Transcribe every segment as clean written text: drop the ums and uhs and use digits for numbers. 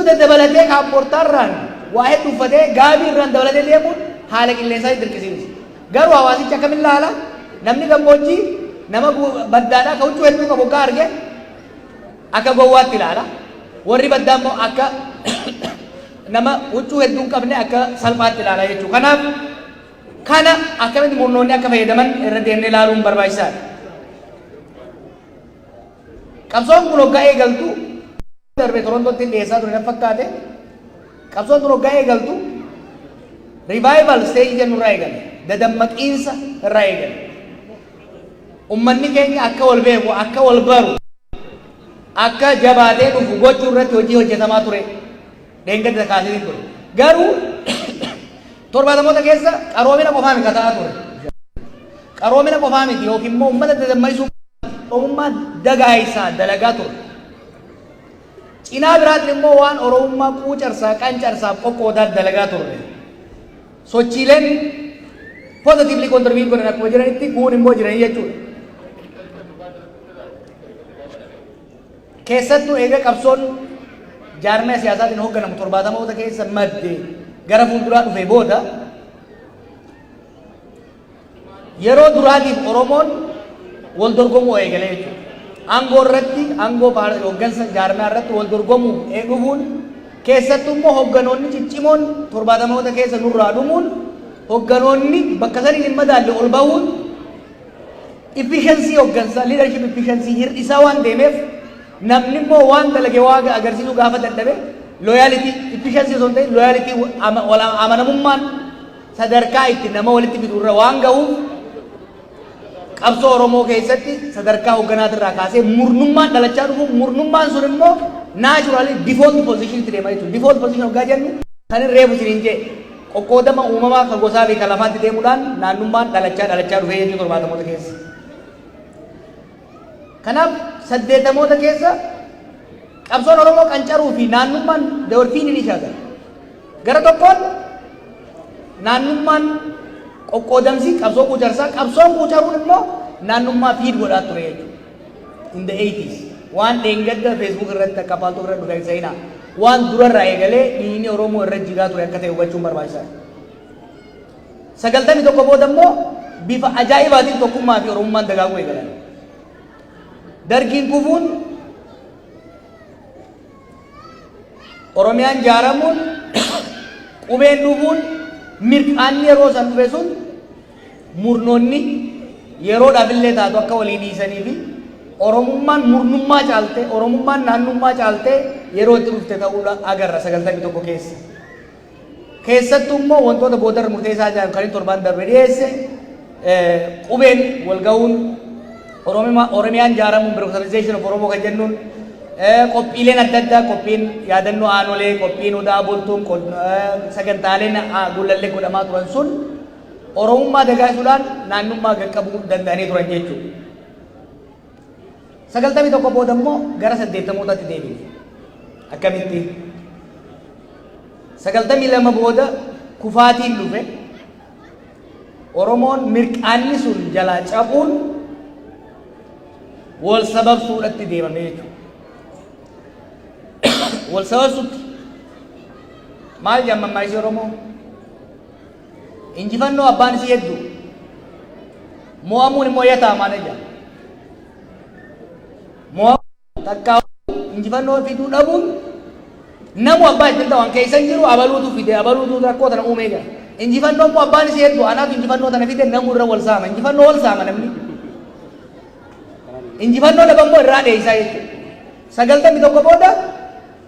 Daddabalatee kaappoortaarraan waa hedduu uffatee gaabii irraan dabalatee deemuun haala qilleensaa dirqisiisa. Garuu hawaasichi akkamiin laala? Namni gammoojjii nama baddaadhaa ka huccuu hedduu qabu hoggaa arge akka gowwaatti ilaala. Warri baddaa immoo akka nama huccuu hedduu hin qabne akka salphaatti ilaala jechuudha. Kanaaf kana akkamitti murnoonni akka fayyadaman irra deemnee ilaaluun barbaachisaadha. Qabsoon kun hoggaa eegaltu, darbe Torontootti dhiyeessaa ture na fakkaate. Qabsoon kun hoggaa eegaltu revival stage jennu irraa eegale. Dadammaqiinsa irraa eegale. Ummanni keenya akka wal beeku, akka wal baru, akka jabaatee dhufu gochuu irratti hojii hojjetamaa ture. Dheengadda kaasee ture. Garuu 70moota keessa qaroomina qofaa miti ta'aa ture. Qaroomina qofaa miti yookiin immoo uummata dadammaisuu, Oromummaa dagaaysaa dalagaa ture. Cinaa biraatiin immoo waan Oromummaa quucarsaa, qancarsaaf qoqqoodaa dalagaa turre. Sochiileen positively contribute godhan akkuma jiranitti kuun immoo jiranii jechuudha. Keessattuu eega qabsoon jaarmaya siyaasaatiin hoogganamu 70moota keessa madde gara fuulduraa dhufe booda, yeroo duraatiif Oromoon wal dorgomuu eegalee jechuudha. Aangoo irratti, aangoo hooggansa jaarmaa irratti wal dorgomuu dhufuun, keessattuu immoo hoogganoonni ciccimoon 70moota keessa nurraa dhumuun, hoogganoonni bakka saniin hin madaalle ol bahuun efficiency hooggansa, leadership efficiency hir'isaa waan deemeef, namni immoo waan dalage waa agarsiisuu gaafa dadhabe, loyalty efficiency osoo hin ta'in loyalty, amanamummaan sadarkaa itti nama walitti fidu irra waan gahuuf, qabsoo Oromoo keessatti sadarkaa hoogganaatirraa kaasee murnummaan dhalachaa dhufu, murnummaan sun immoo naturally default position itti deema jechuudha. Default position hoggaa jennu kan hin reefu isiniin jee qoqqoodama uumamaa kan gosaa fi kan lafaatti deemuudhaan naannummaan dhalachaa dhalachaa dhufee jechuudha 70moota keessa. Kanaaf 80moota keessa qabsoon Oromoo qancaruu fi naannummaan they were feeding each other. Gara tokkoon naannummaan qoqqoodamsi qabsoo quucarsaa, qabsoon quucaruun immoo naannummaa feed godhaa ture jechuudha. In the 80s waan dheengadda Facebook irratti akka Paltalk irratti dhufe seenaa waan durarraa eegalee dhiigni Oromoo irra jigaa ture akka ta'e hubachuun barbaachisaadha. 91 booda immoo bifa ajaa'ibaatiin tokkummaa fi Oromummaan dagaaguu eegalan. Dargiin kufuun, Oromiyaan jaaramuun, qubeen dhufuun, mirqaanni yeroo san dhufe sun murnoonni yeroodhaaf illee taatu akka walii dhiisanii fi Oromummaan murnummaa caalte, Oromummaan naannummaa caalte yeroo itti dhufte ta'uudha agarra 91 keessa. Keessattuu immoo wantoota boodarra murteessaa jiran kan inni torbaan darbe dhiyeesse, qubeen wal ga'uun, Oromiyaan jaaramuun, bureaucratization of Oromoo kan jennuun, qophiileen adda addaa, qophiin yaadannoo aanolee, qophiin odaa bultuun, sagantaaleen gullallee godhamaa turan sun Oromummaa dagaagsuudhaan naannummaa qaqqabuu danda'anii turan jechuudha. 91 booda immoo gara 80mootaatti deebine. Akkamitti? 92 booda kufaatiin dhufe. Oromoon mirqaanni sun jalaa cabuun wal sababsuudhatti deemame jechuudha. Wal sababsuutti maal jedhan mammaaksi Oromoo? Injifannoo abbaan isii hedduu. Mo'amuun immoo yataa maal jedha? Mo'amuun takkaa injifannoo fiduu dhabuun namu abbaa ittiin ta'u keessa hin jiru, abaluutu fide, abaluutu rakkoo tana uumee jira. Injifannoo immoo abbaan isii hedduu, anaatu injifannoo tana fide, namu irra wal saama. Injifannoo wal saama namni. Injifannoo dhabammoo irraa dheeysaa jechuudha. 91 booda,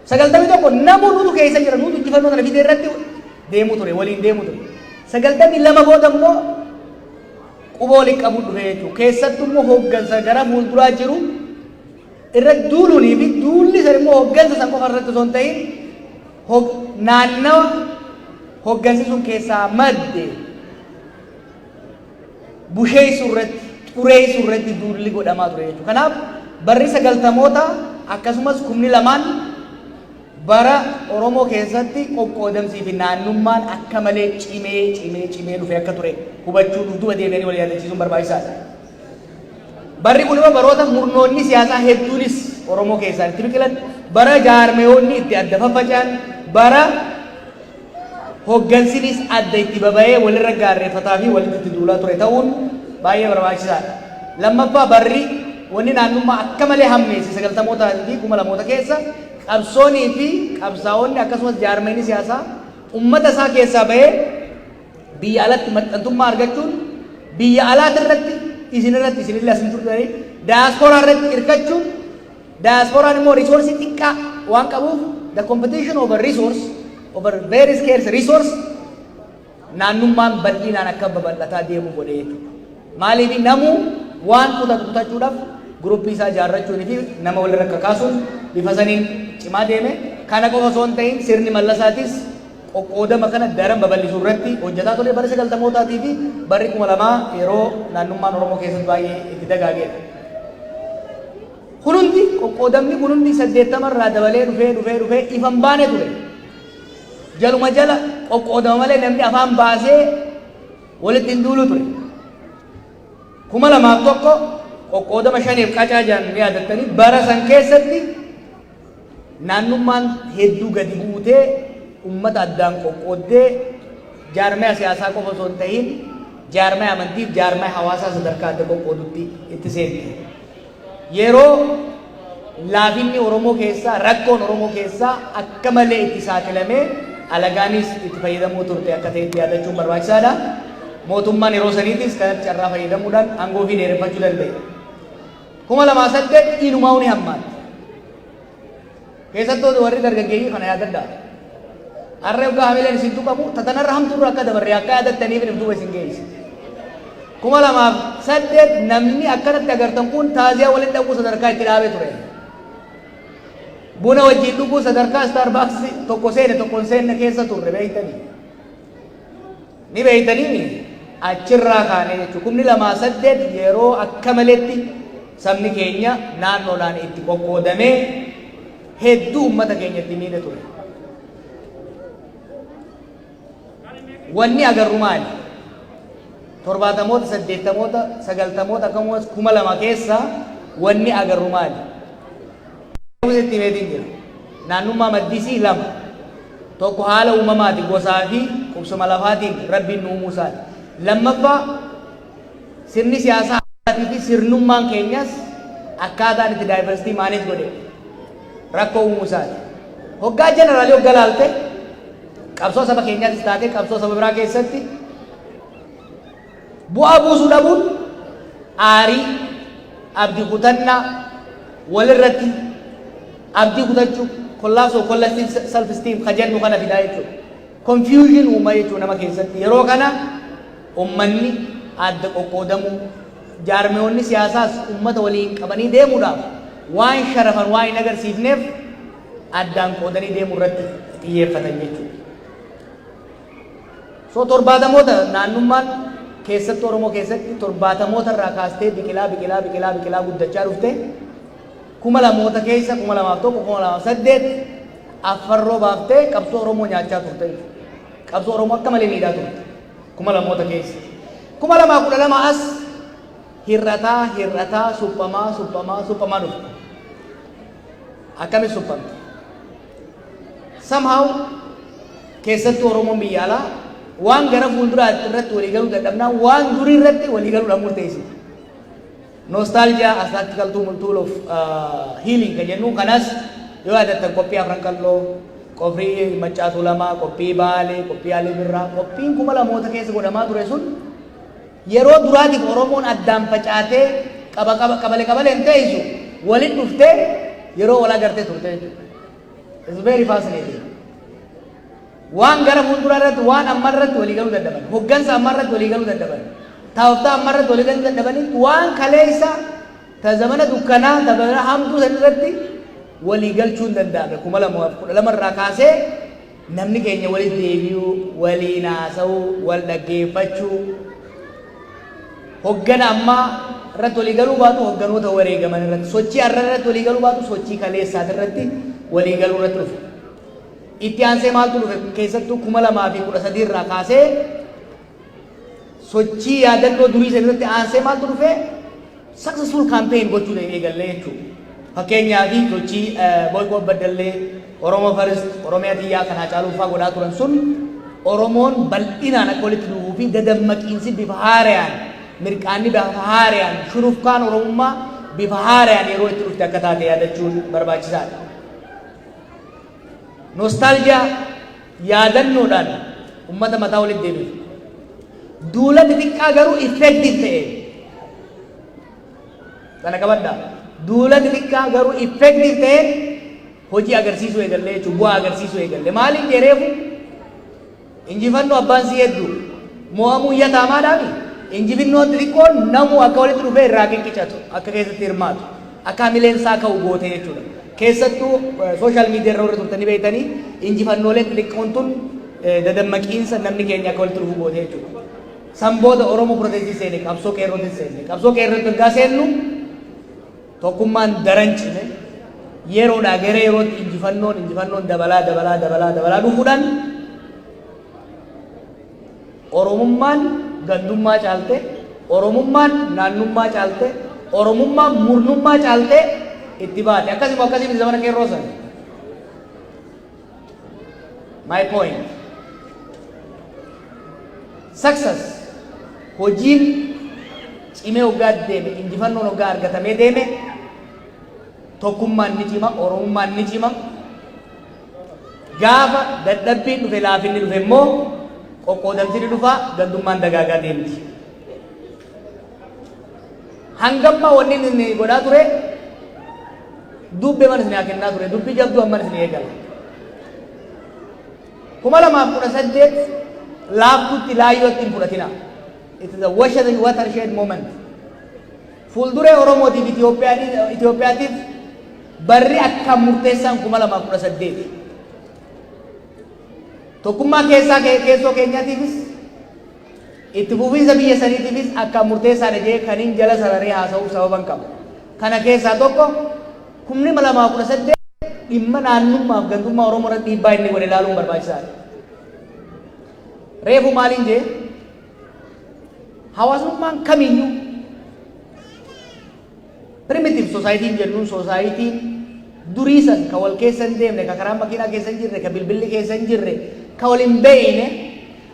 91 namu nutu keessa jira, nutu injifannoo tana fide irratti deemuu ture, waliin deemuu ture. 92 booda immoo quba waliin qabuu dhufe jechuudha. Keessattuu immoo hooggansa gara fuulduraa jiru irra duuluunii fi duulli san immoo hooggansa san qofa irratti osoo hin ta'in naannawa hooggansi sun keessaa madde busheessuu irratti, xureessuu irratti duulli godhamaa ture jechuudha. Kanaaf barri 90moota akkasumas 2000n bara Oromoo keessatti qoqqoodamsii fi naannummaan akka malee cimee cimee cimee dhufe akka ture hubachuu, dugduba deebi'anii wal yaadachiisuun barbaachisaadha. Barri kun immoo baroota murnoonni siyaasaa hedduunis Oromoo keessaan itti biqilan. Bara jaarmeewonni itti adda faffaca'an, bara hoggansinis adda itti baba'ee walirra gaarreeffataa fi walitti itti duulaa ture ta'uun baay'ee barbaachisaadha. Lammaffaa, barri wanni naannummaa akka malee hammeesse 90mootaa fi 2000moota keessa qabsoonii fi qabsaa'onni akkasumas jaarmeenii siyaasaa ummata isaa keessaa bahee biyya alatti maxxantummaa argachuun, biyya alaati irratti isin irratti isinillee asin turtanii daayaspooraa irratti hirkachuun, daayasporaan immoo resource xiqqaa waan qabuuf, the competition over resource, over very scarce resource, naannummaan bal'inaan akka babal'ataa deemu godhe jechuudha. Maaliif? Namuu waan kutatu kutachuudhaaf guruppii isaa ijaarrachuunii fi nama walirra kakaasuun bifa saniin cimaa deeme. Kana qofa osoo hin ta'in, sirni Mallasaatis qoqqoodama kana daran babal'isuu irratti hojjetaa ture. Bara 90mootaatii fi barri 2000 yeroo naannummaan Oromoo keessatti baay'ee itti dagaageedha. Kun hundi, qoqqoodamni kun hundi 80rraa dabalee dhufee dhufee dhufee ifan baane ture. Jaluma jala qoqqoodama malee namni afaan baasee walitti hin duulu ture. 2001 qoqqoodama shaniif qacaa jedhan ni yaadattanii. Bara san keessatti naannummaan hedduu gadi buutee ummata addaan qoqqooddee, jaarmaya siyaasaa qofa osoo hin ta'in jaarmaya amantiif jaarmaya hawaasaa sadarkaa adda qoqqoodutti itti seente. Yeroo laafinni Oromoo keessaa, rakkoon Oromoo keessaa akka malee itti saaxilamee alagaanis itti fayyadamuu turte akka ta'etti yaadachuun barbaachisaadha. Mootummaan yeroo saniitis kanatti carraa fayyadamuudhaan aangoo fi dheereffachuu danda'e. 2008 inumaa ni hammaatte. Keessattuu warri dargaggeeyyii kana yaadadhaa. Har'a yoggaa hamileen isin tuqamu tatanarra hamtuurra akka dabarre akka yaadattaniif if duuba isin geesse. 2008 namni akkanatti agartan kun taaziyaa waliin dhaquu sadarkaa itti dhaabee ture. Buna wajjin dhuguu sadarkaa Starbucks tokko seene tokko hin seenne keessa turre beeytanii. Ni beeytanii achirraa kaanee jechuudha. 2008 yeroo akka maletti sabni keenya naannoodhaan itti qoqqoodamee hedduu uummata keenya itti miidhe ture. Wanni agarru maali? 70moota, 80moota, 90moota akkasumas 2000 keessa wanni agarru maali? Itti himeetiin jira. Naannummaa maddisii lama. Tokko haala uumamaati, gosaa fi qubsuma lafaatiin Rabbiin nu uumuu isaati. Lammaffaa, sirni siyaasaa fi sirnummaan keenyas akkaataan itti diversity manage godhe rakkoo uumuu isaati. Hoggaa generally hoggaa laalte, qabsoo saba keenyaatis taate qabsoo saba biraa keessatti bu'aa buusuu dhabuun aarii, abdii kutannaa, walirratti abdii kutachuu, collapse of collective self esteem ka jennu kana fidaa jechuudha. Confusion uumaa jechuudha nama keessatti. Yeroo kana ummanni adda qoqqoodamuu, jaarmeewwanni siyaasaas ummata waliin qabanii deemuudhaaf waan sharafan waan hin agarsiifneef addaan qoodanii deemuu irratti xiyyeeffatan jechuudha. So 70moota naannummaan keessattuu Oromoo keessatti 70moota irraa kaastee biqilaa biqilaa biqilaa biqilaa guddachaa dhufte. 2000moota keessa, 2001, 2008 affarroo baaftee qabsoo Oromoo nyaachaa turte. Qabsoo Oromoo akka malee miidhaa turte. 2000moota keessa. 2012 as hir'ataa hir'ataa, suphamaa suphamaa suphamaa dhufte. Akkamitti suphamte? Somehow keessattuu Oromoon biyya alaa waan gara fuulduraatti irratti waliigaluu dadhabnaan waan durii irratti waliigaluudhaan murteessite. Nostalgia as tactical tool of healing kan jennu kanas yoo yaadattan, qophii Afran Qalloo, qophii Maccaatuu Lamaa, qophii Baalee, qophii Alii Birraa, qophiin 2000moota keessa godhamaa ture sun yeroo duraatiif Oromoon addaan facaatee qaba qaba qabale qabaleen teessu waliin dhuftee yeroo wal agartee turte jechuudha. It's very fascinating. Waan gara fuulduraa irratti, waan amma irratti walii galuu dadhaban. Hoggansa amma irratti walii galuu dadhaban. Taa'uftaa amma irratti walii galuu dadhabanitti waan kaleessa ta zamana dukkanaa, ta zamana hamtuu san irratti walii galchuu hin danda'amne. 2012 irraa kaasee namni keenya walitti deebi'uu, waliin haasa'uu, wal dhaggeeffachuu, hoggana ammaa irratti walii galuu baatu hogganoota wareegaman irratti, sochii har'a irratti walii galuu baatu sochii kaleessaati irratti walii galuu irratti dhufe. Itti aansee maaltu dhufe? Keessattuu 2013 irraa kaasee sochii yaadannoo durii san irratti aansee maaltu dhufe? Successful campaign gochuu eegallee jechuudha. Fakkeenyaaf, sochii Boycott Baddallee, Oromo First, Oromiyaa Xiyyaa kan Haacaaluu fa'aa godhaa turan sun Oromoon bal'inaan akka walitti dhufuu fi dadammaqiinsi bifa haarayaan, mirqaanni bifa haarayaan, shurufkaan Oromummaa bifa haarayaan yeroo itti dhufte akka taate yaadachuun barbaachisaadha. Nostalgia, yaadannoodhaan ummata mataa walitti deebisu. Duula xixiqqaa garuu effective ta'e. Kana qabadhaa. Duula xixiqqaa garuu effective ta'e hojii agarsiisuu eegallee jechuudha. Bu'aa agarsiisuu eegalle. Maaliif jedheefu injifannoo abbaan si hedduu mo'amuu iyyataamaadhaami. Injifannoon xixiqqoon namuu akka walitti dhufee irraa qiqqicatu, akka keessatti hirmaatu, akka hamileen isaa ka'u goote jechuudha. Keessattuu social media irra warri turtanii beektanii, injifannooleen xixiqqoon tun dadammaqiinsa namni keenya akka walitti dhufu goote jechuudha. San booda Oromo Protestii seene, qabsoo qeerrootti seenne. Qabsoo qeerrootti ergaa seennu tokkummaan daran cime. Yeroodhaa gara yerootti injifannoon dabalaa dabalaa dabalaa dabalaa dhufuudhaan Oromummaan gandummaa caalte, Oromummaan naannummaa caalte, Oromummaan murnummaa caalte itti baate. Akkasuma akkasii miti zamana qeerroo sana? My point. Success, hojiin cimee hoggaa deeme, injifannoon hoggaa argatamee deeme, tokkummaan ni cima, Oromummaan ni cima. Gaafa dadhabbiin dhufe, laafinni dhufe immoo qoqqoodamsi ni dhufa, gandummaan dagaagaa deemti. Hangammaa wanni inni godhaa ture dubbee mana isin kennaa ture, dubbii jabduu amman isin eegala. 2018 laaftutti laayyootti hin fudhatina. It is a watershed moment. Fuulduree Oromootiif, Itoophiyaatiif barri akkaan murteessaan 2018. Tokkummaa keessaa keessoo keenyaatiifis, itti fufiinsa biyya saniitiifis akkaan murteessaadha jee kaniin jala sararee haasa'uuf sababan qaba. Kana keessaa tokko, 2018 dhimma naannummaaf gandummaa Oromoo irratti dhiibbaa inni godhe ilaaluun barbaachisaadha. Reefu maaliin jee? Hawaasummaan kamiyyuu, primitive society jennuun, societyn durii san ka wal keessa hin deemne, ka karaa makiinaa keessa hin jirre, ka bilbilli keessa hin jirre, ka wal hin beeyne,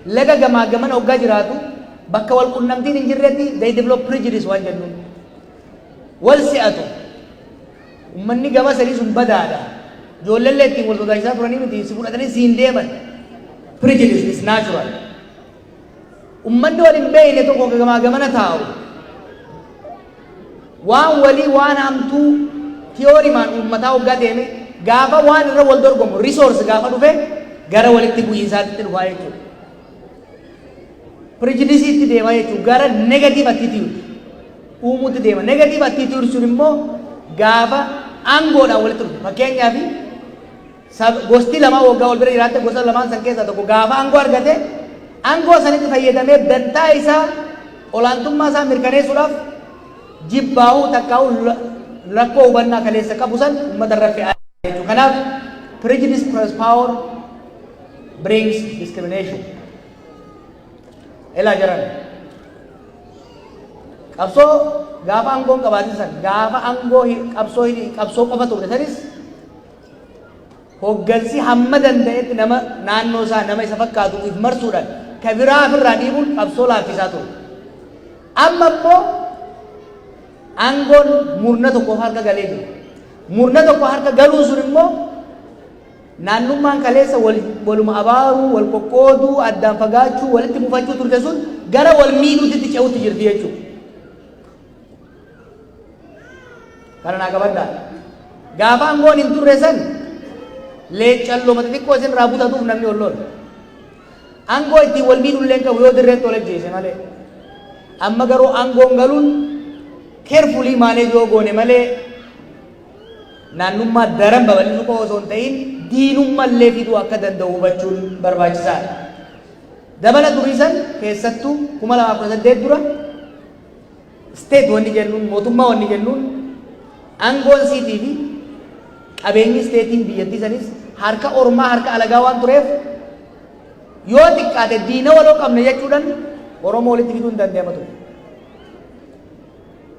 laga gamaa gamana hoggaa jiraatu, bakka wal qunnamtiin hin jirretti they develop prejudice waan jennuun. Wal si'atu. Ummanni gama sanii sun badaadha. Ijoolleellee ittiin wal sodaachisaa turanii miti, si fudhatanii siin deeman. Prejudice is natural. Ummanni wal hin beeyne tokko gamaa gamana taa'u waan walii, waan hamtuu tiyoorimaan uummataa hoggaa deeme, gaafa waan irra wal dorgomu, resource gaafa dhufe, gara walitti bu'iinsaatti dhufaa jechuudha. Prejudiceitti deema jechuudha, gara negative attitude uumuutti deema. Negative attitude sun immoo gaafa aangoodhaan walitti dhufe, fakkeenyaaf gosti lama waggaa wal bira jiraatte, gosa lamaan san keessaa tokko gaafa aangoo argate, aangoo sanitti fayyadamee dantaa isaa, olaantummaa isaa mirkaneessuudhaaf jibbaa'uu takkaa'uu rakkoo hubannaa kaleessa qabu san uummata irra fe'aa jechuudha. Kanaaf prejudice plus power brings discrimination. Elaa jiran. Qabsoo gaafa aangoon qabaatin san, gaafa aangoo qabsoo qofa turre sanis, hoggansi hamma danda'etti nama naannoo isaa, nama isa fakkaatu if marsuudhaan, ka biraa ofirraa dhiibuun qabsoo laaffisaa ture. Amma immoo aangoon murna tokko harka galee jira. Murna tokko harka galuun sun immoo naannummaan kaleessa waluma abaaruu, wal qoqqooduu, addaan fagaachuu, walitti mufachuu turte sun gara wal miidhuutti ce'utti jirti jechuudha. Kana naa qabadhaa. Gaafa aangoon hin turre san leeccalloo xixiqqoo isin irraa butatuuf namni ol lola. Aangoo ittiin wal miidhullee hin qabu yoo dirreetti ol ajjeese malee. Amma garuu aangoon galuun carefully manage yoo goone malee, naannummaa daran babal'isuu qofa osoo hin ta'in diinummallee fiduu akka danda'u hubachuun barbaachisaadha. Dabala durii san, keessattuu 2018 dura, state wanni jennuun, mootummaa wanni jennuun, aangoon siitii fi qabeenyi stateiin biyyattii sanis harka ormaa, harka alagaa waan tureef, yoo xiqqaate diina waloo qabna jechuudhaan Oromoo walitti fiduu hin danda'ama ture.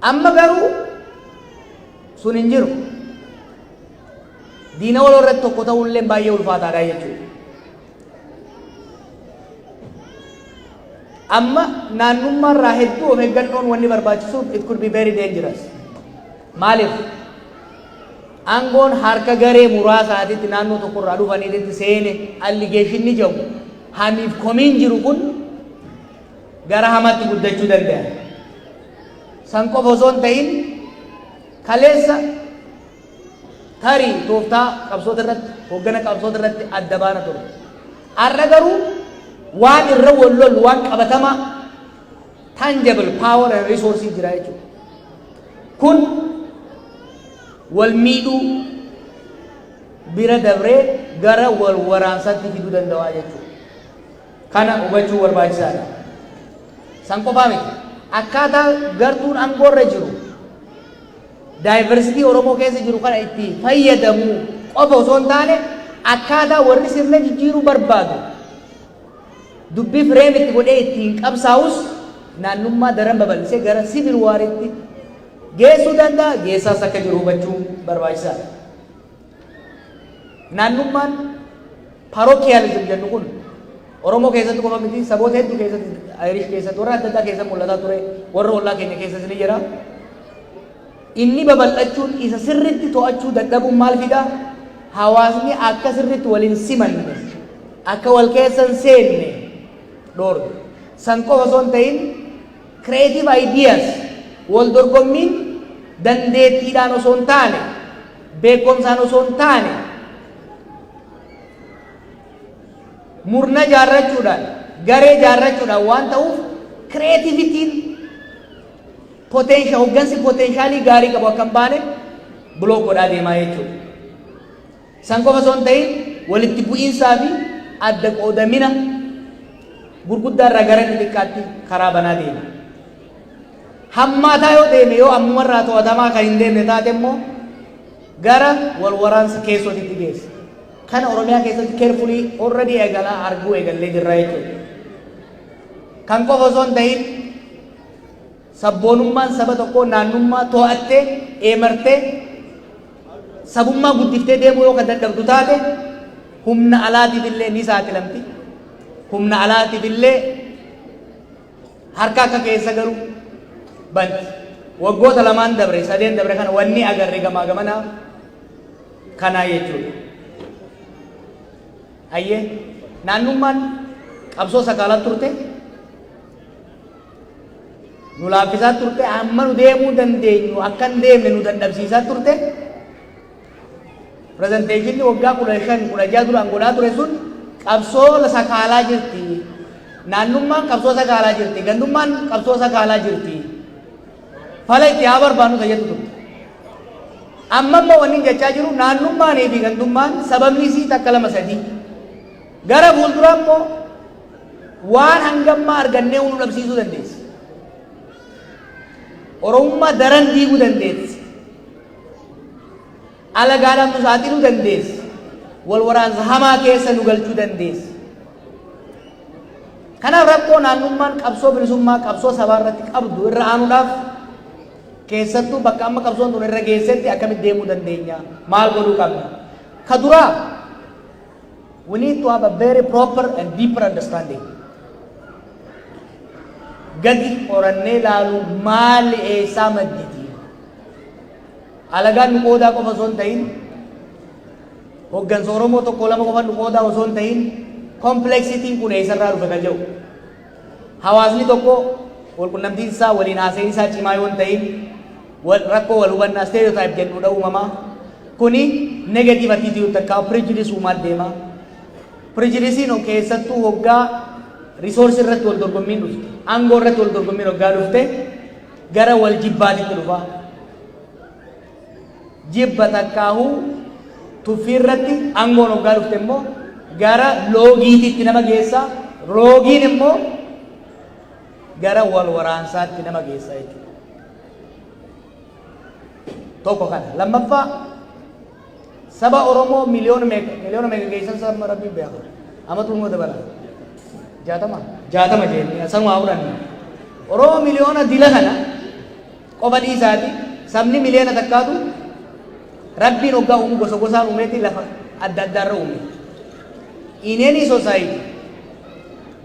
Amma garuu sun hin jiru. Diina waloo irratti tokko ta'uun illee baay'ee ulfaataadha jechuudha. Amma naannummaa irraa hedduu of eeggannoon wanni barbaachisuuf, it could be very dangerous. Maaliif? Aangoon harka garee muraasaatitti naannoo tokko irraa dhufaniititti seene allegationni jedhamu, hamiif komiin jiru kun gara hamaatti guddachuu danda'a. San qofa osoo hin ta'in, kaleessa tarii tooftaa qabsoota irratti, hoggana qabsoota irratti adda baana ture. Har'a garuu waan irra wal lollu, waan qabatamaa, tangible power and resource jira jechuudha. Kun wal miidhuu bira dabree gara wal waraansaatti fiduu danda'a jechuudha. Kana hubachuu barbaachisaadha. San qofaa miti. Akkaataa gartuun aangoorra jiru diversity Oromoo keessa jiru kana itti fayyadamuu qofa osoo hin taane, akkaataa warri sirna jijjiiruu barbaadu dubbii frame itti godhee ittiin qabsaa'us naannummaa daran babal'isee gara civil waritti geessuu danda'a, geessaas akka jiru hubachuu barbaachisaadha. Naannummaan parochialism jennu kun Oromoo keessatti qofa miti, saboota hedduu keessatti, Irish keessatti, warra adda addaa keessatti mul'ataa ture, warra ollaa keenya keessas ni jira. Inni babal'achuun isa sirritti to'achuu dadhabuun maal fida? Hawaasni akka sirritti waliin simanne, akka wal keessa hin seenne dhoorga. San qofa osoo hin ta'in, creative ideas wal dorgommiin dandeettiidhaan osoo hin taane, beekumsaan osoo hin taane, murna jaarrachuudhaan, garee jaarrachuudhaan waan ta'uuf, creativityn potential, hoggansi potentialii gaarii qabu akka hin baane block godhaa deemaa jechuudha. San qofa osoo hin ta'in, walitti bu'iinsaa fi adda qoodamina gurguddaa irraa gara xixiqqaatti karaa banaa deema. Hammaataa yoo deeme, yoo ammumarraa to'atamaa kan hin deemne taate immoo, gara wal waraansa keessootitti geessa. Kana Oromiyaa keessatti carefully already eegalaa arguu eegallee jirra jechuudha. Kan qofa osoo hin ta'in, sabboonummaan saba tokkoo naannummaa to'attee eemartee sabummaa guddiftee deemuu yoo kan dadhabdu taate, humna alaatiif illee ni saaxilamti. Humna alaatiif illee harka akka keessa galu banti. Waggoota lamaan dabre, sadeen dabre kana wanni agarre gamaa gamanaa kanaa jechuudha. Ayyee, naannummaan qabsoo sakaalaa turte, nu laaffisaa turte, amma nu deemuu dandeenyu akka hin deemne nu dadhabsiisaa turte. Presentationni waggaa 15, 16 duraan godhaa ture sun qabsoo sakaalaa jirti. Naannummaan qabsoo sakaalaa jirti. Gandummaan qabsoo sakaalaa jirti. Fala itti haa barbaannu tayyatu turte. Amma immoo wanni jechaa jiru, naannummaanii fi gandummaan sababni isii takka, lama, sadii. Gara fuulduraa immoo waan hangammaa argannee nu dhabsiisuu dandeessi. Oromummaa daran diiguu dandeessi. Alagaadhaan nu saaxiluu dandeessi. Wal waraansa hamaa keessa nu galchuu dandeessi. Kanaaf rakkoo naannummaan qabsoo bilisummaa, qabsoo sabaa irratti qabdu irra aanuudhaaf, keessattuu bakka amma qabsoon tun irra geessetti akkamitti deemuu dandeenya? Maal godhuu qabna? Ka duraa, we need to have a very proper and deeper understanding. Gadi qorannee laaluu, maali, eessaa madditi? Alagaan nu qoodaa qofa osoo hin ta'in, hoggansa Oromoo tokko lama qofa nu qoodaa osoo hin ta'in, complexityn kun eessarraa dhufe kan jedhu. Hawaasni tokko walqunnamtiin isaa, waliin haasa'in isaa cimaa yoo hin ta'in, rakkoo wal hubannaa stereotype jennuudha uumamaa. Kuni negative attitude takka prejudice uumaa deema. Prejudiceiin keessattuu hoggaa resource irratti wal dorgommiin dhufte, aangoo irratti wal dorgommiin hoggaa dhufte, gara wal jibbaatitti dhufa. Jibba takkaahuu tuffii irratti aangoon hoggaa dhufte immoo gara loogiititti nama geessa. Loogiin immoo gara wal waraansaatti nama geessa jechuudha. Tokko kana. Lammaffaa, saba Oromoo miliyoona meeqa geessan saba Rabbiin beeka. Amatu immoo dabala. 60? 60 jennee sanuma haa fudhannu. Oromoo miliyoona dila kana qofa dhiisaati, sabni miliyoona takkaatu Rabbiin hoggaa uumu gosa gosaan uumeeti lafa adda addaarra uume. In any society,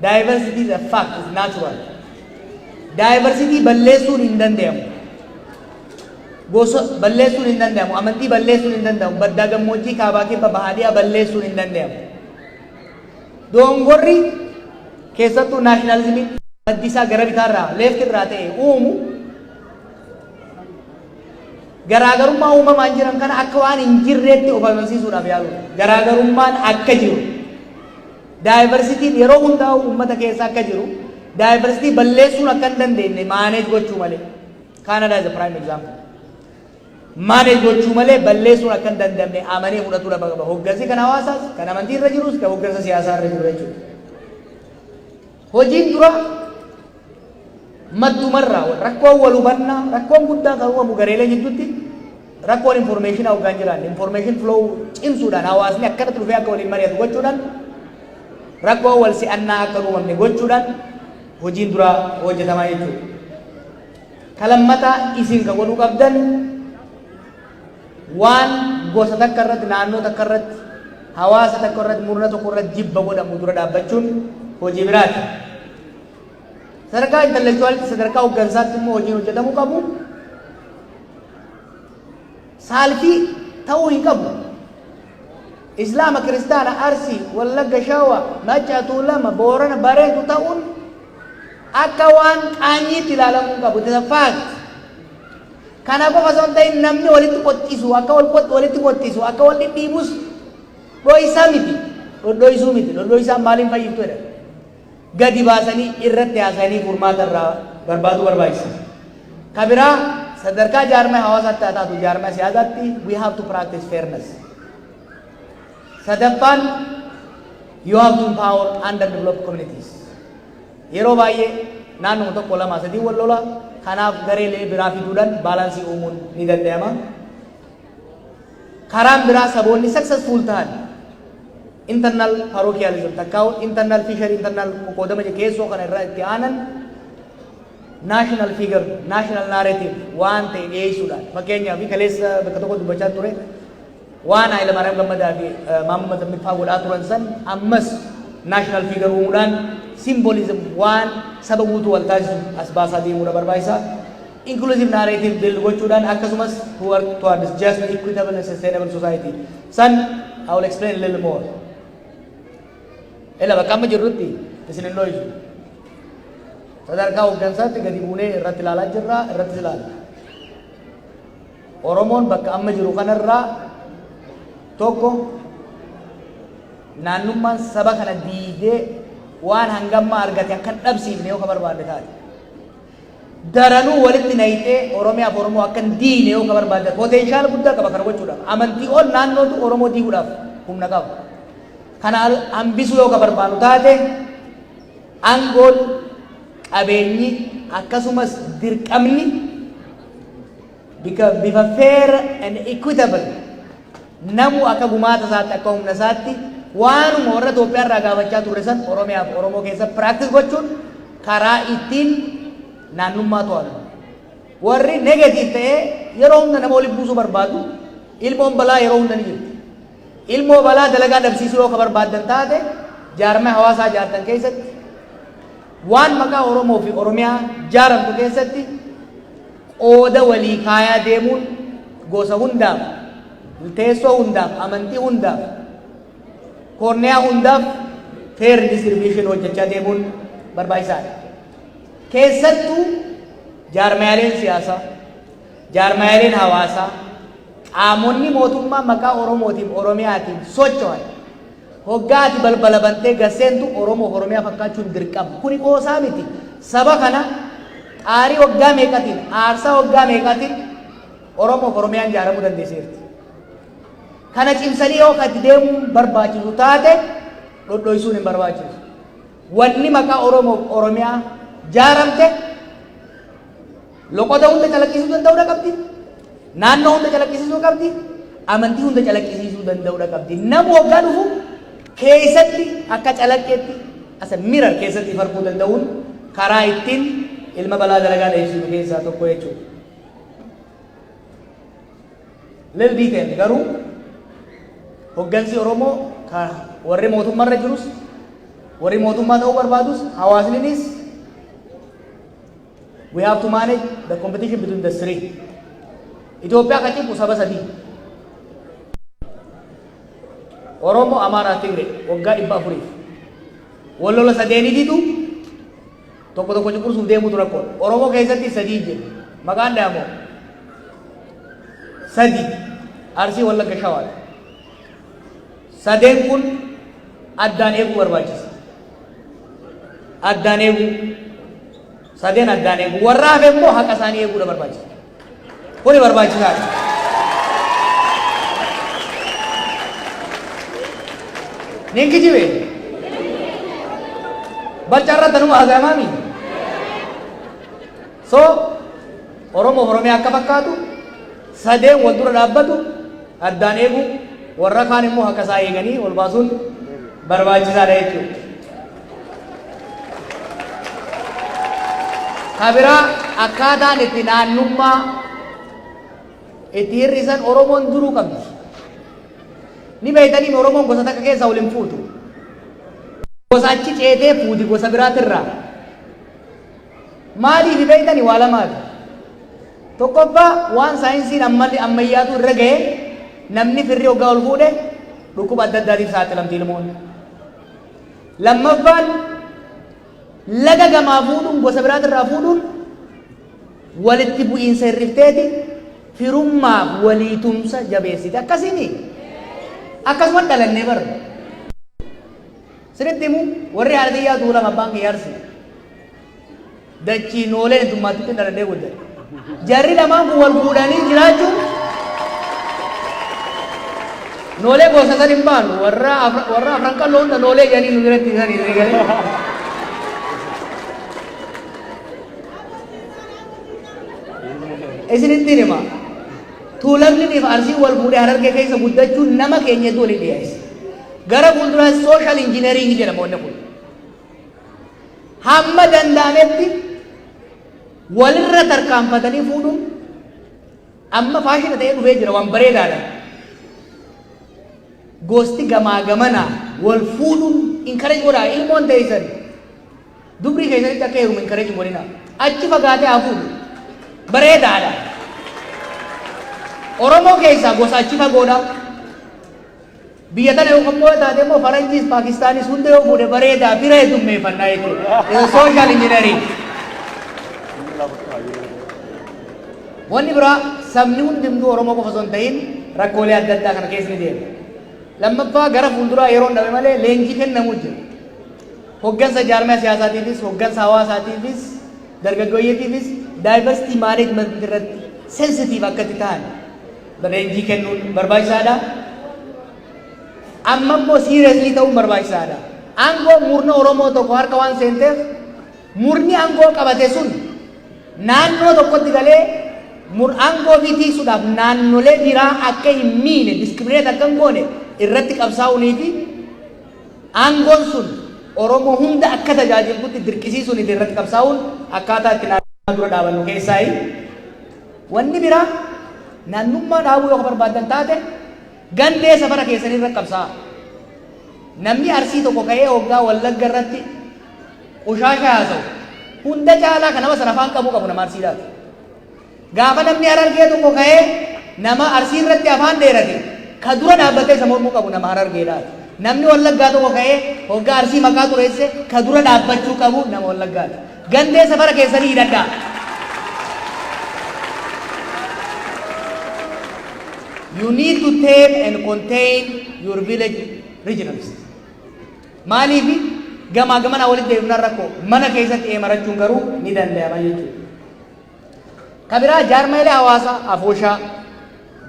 diversity is a fact, is natural. Diversity balleessuun hin danda'amu. Gosa balleessuun hin danda'amu. Amantii balleessuun hin danda'amu. Baddaa gammoojjii, kaabaa kibba, bahaadhiyaa balleessuun hin danda'amu. Dongorri keessattuu nationalismiin maddi isaa gara bitaarraa, left irraa ta'e uumu, garaagarummaa uumamaan jiran kana akka waan hin jirreetti of amansiisuudhaaf yaalu. Garaagarummaan akka jiru, diversityn yeroo hundaa'u uummata keessa akka jiru, diversity balleessuun akka hin dandeenye, manage gochuu malee. Canada is a prime example. Manage gochuu malee balleessuun akka hin dandamne amanee fudhatuu qaba. Hoggansi kan hawaasaas, kan amantii irra jirus, kan hoggansa siyaasaa irra jiru jechuudha. Hojiin dura maddumarraa rakkoon wal hubannaa, rakkoon guddaan kan uumamu gareelee jidduutti rakkoon information hoggaan jiran, information flow cimsuudhaan, hawaasni akkanatti dhufee akka waliin mari'atu gochuudhaan, rakkoo wal si'annaa akka hin uumamne gochuudhaan hojiin dura hojjetamaa jechuudha. Kalammataa isin ka godhuu qabdan, waan gosa takka irratti, naannoo takka irratti, hawaasa takka irratti, murna tokko irratti jibba godhamu dura dhaabbachuun hojii biraati. Sadarkaa intellectualitti, sadarkaa hooggansaatti immoo hojiin hojjetamuu qabu saalfii ta'uu hin qabu. Islaama, Kiristaana, Arsii, Wallagga, Shawa, Macca, Tuulama, Boorana, Bareentu ta'uun akka waan qaanyiitti ilaalamuu hin qabu. It is a fact. Kana qofa osoo hin ta'in, namni walitti qoxxisu akka wal walitti qoxxisu, akka wal dhidhiibus dho'isaa miti. Dhodho'isuu miti. Dhodho'isaan maaliin fayyiftu jedha. Gadi baasanii irratti haasa'anii furmaata irraa barbaaduu barbaachisa. Ka biraa, sadarkaa jaarmaa hawaasaatti haa taatu jaarmaa siyaasaatti, we have to practice fairness. Sadaffaan, you have to empower underdeveloped communities. Yeroo baay'ee naannoo tokko, lama, sadii wal lola. Kanaaf gareelee biraa fiduudhaan balance uumuun ni danda'ama. Karaan biraa saboonni successful ta'an internal parochialism takkaa'u internal fissure, internal qoqqoodama keessoo kana irraa itti aanan national figure, national narrative waan ta'e dhiyeessuudhaan. Fakkeenyaaf, kaleessa bakka tokko dubbachaa ture, waan Haayila Maariyaam Gammadaa fi Maamud Mazammil godhaa turan san ammas national figure uumuudhaan symbolism waan saba guutuu wal taasisu as baasaa deemuudha barbaachisaa. Inclusive narrative build gochuudhaan, akkasumas to work towards just, equitable and sustainable society. San I will explain a little more. Ela bakka amma jirrutti isin hin dho'isu. Sadarkaa hooggansaatti gadi buunee irratti ilaalaa jirra, irratti ilaalla. Oromoon bakka amma jiru kanarraa tokko, naannummaan saba kana diidee waan hangammaa argate akka hin dhabsiifne yoo ka barbaadde taate. Daranuu walitti nayixee Oromiyaaf Oromoo akka hin diine yoo ka barbaadde, potential guddaa qaba kana gochuudhaaf. Amantii ol naannootu Oromoo diiguudhaaf humna qaba. Kana hambisuu yoo ka barbaannu taate, aangoon, qabeenyi, akkasumas dirqamni bifa fair and equitable, namu akka gumaata isaatti, akka humna isaatti, waanuma warra Itoophiyaa irraa gaafachaa turre san Oromiyaaf Oromoo keessa practice gochuun karaa ittiin naannummaa to'atu. Warri negative ta'ee yeroo hunda nama walitti buusuu barbaadu, ilmoon balaa yeroo hunda ni jirti. Ilmoo balaa dalagaa dhabsiisuu yoo ka barbaaddan taate, jaarmaa hawaasaa jaartan keessatti, waan maqaa Oromoo fi Oromiyaa jaaramtu keessatti qooda walii kaayaa deemuun, gosa hundaaf, teessoo hundaaf, amantii hundaaf, koorniyaa hundaaf fair distribution hojjechaa deemuun barbaachisaadha. Keessattuu jaarmaaleen siyaasaa, jaarmaaleen hawaasaa, qaamonni mootummaa maqaa Oromootiin Oromiyaatiin socho'an, hoggaa ati balbala bantee gasseentu Oromoo Oromiyaa fakkaachuun dirqama. Kuni qoosaa miti. Saba kana xaarii waggaa meeqatiin, aarsaa waggaa meeqatiin Oromoof Oromiyaan ijaaramuu dandeesseerti. Kana cimsanii yoo itti deemuun barbaachisu taate, dhodhoisuun hin barbaachisu. Wanni maqaa Oromoof Oromiyaa jaaramte loqoda hunda calaqqisiisuu danda'uudha qabdi. Naannoo hunda calaqqisiisuu qabdi. Amantii hunda calaqqisiisuu danda'uudha qabdi. Namu waggaa dhufu keessatti akka calaqqeetti asa mirar keessatti farquu danda'uun karaa ittiin ilma balaa dalagaa dheessinu keessaa tokko jechuudha. Little detail garuu hoggansi Oromoo ka warri mootummaarra jirus, warri mootummaa ta'uu barbaadus, hawaasninis, we have to manage the competition between the three. Itoophiyaa ka cibu saba sadii. Oromoo, Amaaraa, Tigre waggaa 400f. Wal lola sadeeniititu tokko tokko cunqursuuf deemutu rakkoodha. Oromoo keessatti sadii jira. Maqaan dhaamoo sadi Arsii, Wallagga, Shawaadha. Sadeen kun addaan eeguu barbaachisa. Addaan eeguu. Sadeen addaan eeguu. Warra hafe immoo haqa isaanii eeguudha barbaachisa. Kuni barbaachisaadha. Nin kijibe. Balcha irratti anuma haasa'amaami. So, Oromoo Oromiyaa akka fakkaatu sadeen wal dura dhaabbatu addaan eeguu, warra kaan immoo haqa isaa eeganii ol baasuun barbaachisaadha jechuudha. Ka biraa, akkaataan itti naannummaa itti hir'isan Oromoon duruu qabdi. Ni beektanii, Oromoon gosa takka keessaa wal hin fuutu. Gosa achi ceetee fuuti gosa biraatirraa. Maaliif beektanii? Waa lamaati. Tokkoffaa, waan saayinsiin ammayyaatu irra ga'e, namni firri hoggaa ol fuudhe dhukkuba adda addaatiif saaxilamti ilmoon. Lammaffaan, laga gamaa fuudhuun, gosa biraatirraa fuudhuun walitti bu'iinsa hir'ifteeti firummaaf walii tumsa jabeessite. Akkasiini akkasuma dhalannee bara. Sinitti himu, warri haadha xiyyaa Tuulama, abbaan kiyya Arsii. Dachii nooleen heddummaattitti dhaladhee guddate. Jarri lamaan kun wal fuudhanii jiraachuun noolee gosa san hin baanu, warra afran qalloo hunda noolee jedhanii nu biratti isanii galee. Isinittiin hima. Tuulamni fi Arsiin wal fuudhee Harargee keessa guddachuun nama keenya hedduu waliin dhiyeessa. Gara fuulduraa social engineering jedhama wanni kun. Hamma danda'ametti walirra tarkaanfatanii fuudhuun amma faashina ta'ee dhufee jira, waan bareedaadha. Gosti gamaa gamanaa wal fuudhuun encourage godhaa. Ilmoon teessan dubrii keessanitti akka heerumu encourage godhina. Achi fagaatee haa fuudhu. Bareedaadha. Oromoo keessaa gosa achi fagoodha. Biyya tana yoo qophoo taate immoo Faranjiis, Paakistaanis hunda yoo fuudhe bareedaa, fira heddummeeffannaa jechuudha. Social engineering. Wanni biraa, sabni hundumtuu Oromoo qofa osoo hin ta'in rakkoolee adda addaa kana keessa ni deema. Lammaffaa, gara fuulduraa yeroon dhabe malee leenjii kennamuu jira. Hoggansa jaarmaya siyaasaatiifis, hoggansa hawaasaatiifis, dargaggoyyeetiifis diversity management irratti sensitive akka itti ta'an leenjii kennuun barbaachisaadha. Amma immoo seriously ta'uun barbaachisaadha. Aangoo murna Oromoo tokko harka waan seenteef, murni aangoo qabate sun naannoo tokkotti galee aangoo fi tiisuudhaaf naannolee biraa akka hin miine, discriminate akka hin goone irratti qabsaa'uunii fi aangoon sun Oromoo hunda akka tajaajiltutti dirqisiisuun irratti qabsaa'uun akkaataa itti naannoo dura dhaabannu keessaayi. Wanni biraa, naannummaa dhaabuu yoo barbaadan taate gandee safara keessanii irra qabsaa'a. Namni Arsii tokko ka'ee hoggaa Wallagga irratti qushaasha haasa'u, hunda caalaa kan nama sana afaan qabuu qabu nama Arsiidhaati. Gaafa namni Harargee tokko ka'ee nama Arsii irratti afaan dheerate, ka dura dhaabbatee isa mormuu qabu nama Harargeedhaati. Namni Wallaggaa tokko ka'ee hoggaa Arsii maqaa xureesse, ka dura dhaabbachuu qabu nama Wallaggaati. Gandee safara keessanii hidhadhaa. You need to tame and contain your village regionals. Maaliif gamaa gamanaa walitti deebifnaan rakkoo mana keessatti eemarachuun garuu ni danda'ama jechuudha. Ka biraa, jaarmeelee hawaasaa afooshaa,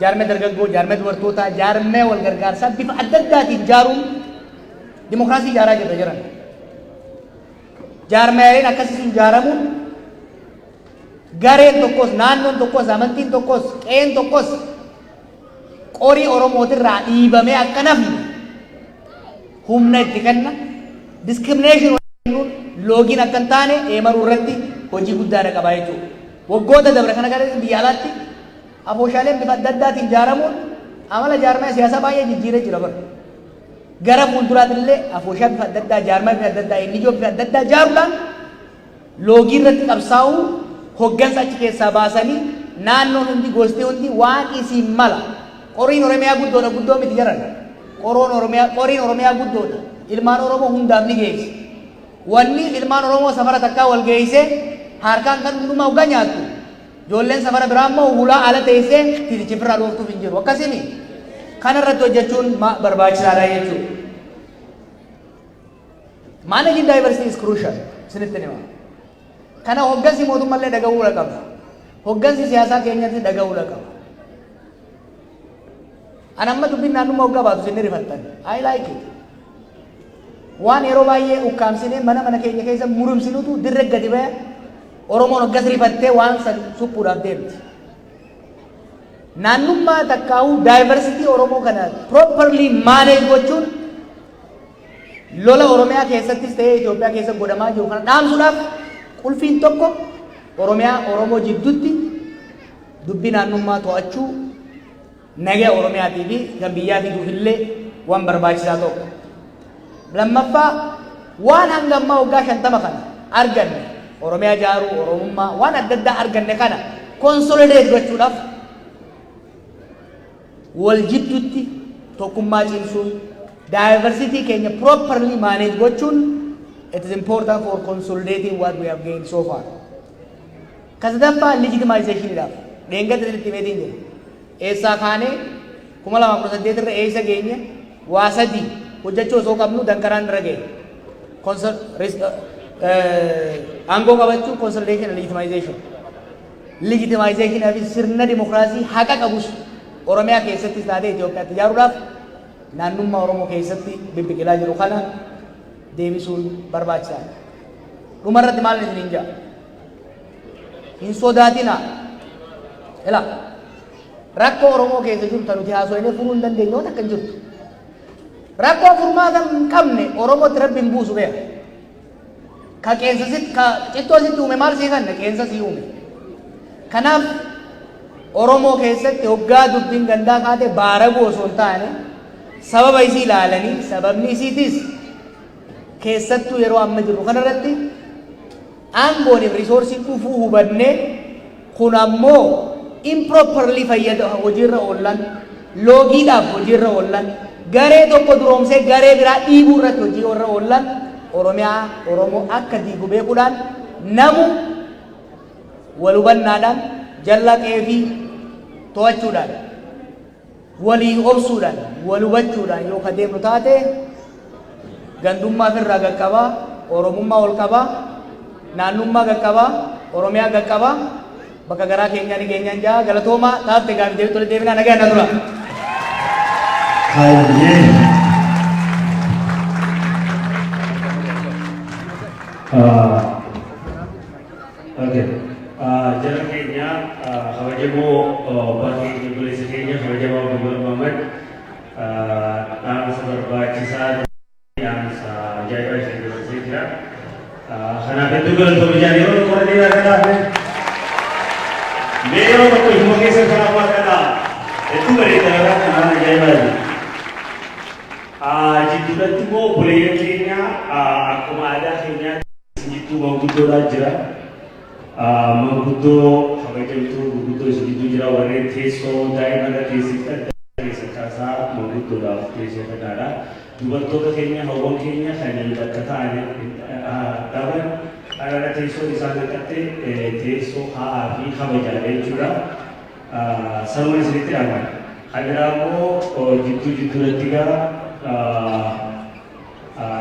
jaarmee dargaggoo, jaarmee dubartootaa, jaarmee wal gargaarsaa bifa adda addaatiin ijaaruun dimokiraasii ijaaraa jirra jiran. Jaarmeeleen akkasii sun ijaaramuun gareen tokkos, naannoon tokkos, amantiin tokkos, qe'een tokkos qorii Oromootirraa dhiibamee akka nafni humna itti kenna. Discrimination loogiin akka hin taane eemaruu irratti hojii guddaadha qabaa jechuudha. Waggoota dabre kana gara biyya alaatti Afooshaaleen bifa adda addaatiin ijaaramuun amala jaarmaya siyaasaa baay'ee jijjiiree jira bara. Gara fuulduraatti illee afooshaa bifa adda addaa, jaarmaya bifa adda addaa, NGO bifa adda addaa ijaaruudhaan loogii irratti qabsaa'uu, hoggansa achi keessaa baasanii, naannoon hundi, gosti hundi waan isiin mala. Qoriin Oromiyaa guddoodha, guddoo miti jaran. Qoroon Oromiyaa, qoriin Oromiyaa guddoodha. Ilmaan Oromoo hundaaf ni geessi. Wanni ilmaan Oromoo safara takkaa wal geessee harkaan kan hundumaa hoggaa nyaattu, ijoolleen safara biraa immoo hulaa ala teessee titichi ofirraa dhooftuuf hin jiru. Akkasimi kana irratti hojjechuun barbaachisaadha jechuudha. Managing diversity is crucial. Isinitti hima. Kana hoggansi mootummaallee dhaga'uu qaba. Hoggansi siyaasaa keenyatti dhaga'uu qaba. Ani amma dubbiin naannummaa hoggaa baatu isin rifattan. I like it. Waan yeroo baay'ee ukkaamsinee mana mana keenya keessa murumsinutu dirree gadi baya. Oromoon hoggas rifattee waan san suphuudhaaf deemti. Naannummaa takkaa'uu diversity Oromoo kana properly manage gochuun lola Oromiyaa keessattis ta'ee Itoophiyaa keessa godhamaa jiru kana dhaamsuudhaaf qulfiin tokko Oromiyaa Oromoo jidduutti dubbii naannummaa to'achuu, nagaa Oromiyaatii fi kan biyyaa fiduuf illee waan barbaachisaa tokko. Lammaffaa, waan hanga ammaa waggaa 50 kana arganne, Oromiyaa ijaaruu, Oromummaa waan adda addaa arganne kana consolidate gochuudhaaf wal jidduutti tokkummaa cimsuun, diversity keenya properly manage gochuun, it is important for consolidating what we have gained so far. Ka sadaffaa, legitimizationiidhaaf dheengadda itti himeetiin jira. Eessaa kaanee 2018 irra eessa geenye? Waa sadii hojjechuu osoo qabnu danqaraan irra ga'e. Aangoo qabachuu, consolidation and legitimization. Legitimization fi sirna dimokiraasii haqa qabus Oromiyaa keessattis taatee Itoophiyaatti ijaaruudhaaf naannummaa Oromoo keessatti bibbiqilaa jiru kana deebisuun barbaachisaadha. Dhumarratti maal isiniin jedha? Hin sodaatinaa. Ilaa, rakkoo Oromoo keessa jiru tan nuti haasofnee furuu hin dandeenye waan akka hin jirtu. Rakkoo furmaata hin qabne Oromootti Rabbi hin buusu, beeka. Ka qeensa sitti, ka cittoo sitti uume maal sii kanne? Qeensa sii uume. Kanaaf Oromoo keessatti hoggaa dubbiin gandaa kaate baaraguu osoo hin taane, sababa isii ilaalanii, sababni isiitis keessattuu yeroo amma jirru kanarratti aangooniif resourceiin dhufuu hubannee, kun ammoo improperly fayyada hojiirra oollan, loogiidhaaf hojiirra oollan, garee tokko duroomsee garee biraa dhiibuu irratti hojii irra oollan, Oromiyaa Oromoo akka diigu beekuudhaan, namu wal hubannaadhaan, jalla qeefii to'achuudhaan, walii obsuudhaan, wal hubachuudhaan yoo ka deemnu taate, gandummaa ofirraa qaqqabaa, Oromummaa ol qabaa, naannummaa qaqqabaa, Oromiyaa qaqqabaa, bakka garaa keenyaa ni keenyaan jaa. Galatoomaa. Taafte gaafii deebii tole deebinaa, nagaa na tura. Hayyee. Okay. Jara keenya kabajamoo, abbaa keenya, obboleessa keenya kabajamoo Abdul Muhammad, dhaamsa barbaachisaa, dhaamsa ajaa'ibaa isin dabarsee jira. Kanaaf hedduu galatoomii jaan. Yeroo tokko irra deebi'aa kanaaf. Mee yeroo tokko ishuma keessa kanaaf waa kana hedduu bareedaa kanaan ajaa'ibaati. Jidduudhatti immoo obboleeyyan keenya, akkuma aadaa keenyaatti jidduu manguddoodhaa jira. Manguddoo kabajamtuu gurguddoo isin jidduu jira, warreen teessoo daa'ima irra teessiftan keessa kaasaa manguddoodhaaf teessoo kennaadha. Dubartoota keenya, hawwan keenya kan bakka ta'an dhaban, dhalala teessoon isaan naqatte teessoo haa'aa fi kabajaadha jechuudha. Sanuma isinitti dhama. Kan biraa immoo jidduu jidduudhatti gara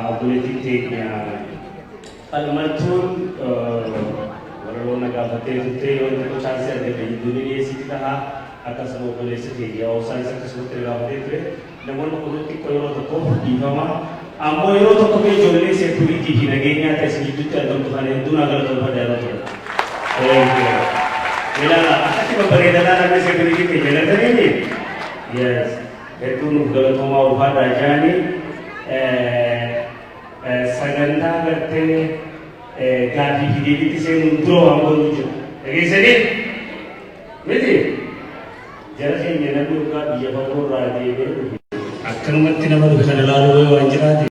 obboleettiin teenya Falmattuun walaloo na gaafattee turte, yoo tokko chance argate jidduu ni dhiyeessiti ta'a. Akkasuma obboleessa keenya Oosaanis akkasumatti na gaafatee ture. Namoonni kun xiqqoo yeroo tokkoof dhiifama. Ammoo yeroo tokko mee ijoollee security fi nageenyaa ta'e isin jidduutti argamtu kana hedduu naa galatoomfadha yeroo tokko. Ilaala, akkatti babbareedanaa namni security keenya gataniini. Yes. Hedduu nuuf galatoomaa, ulfaadhaa jaanii. Sagantaa gartee gaaffii fi deebiitti seenuun dura waan godhuu jira. Dhageessanii? Miti? Dhugaa biyya fagoo irraa deebi'ee dhufe. Akkanumatti nama dhufe kana ilaaluu waan jiraate.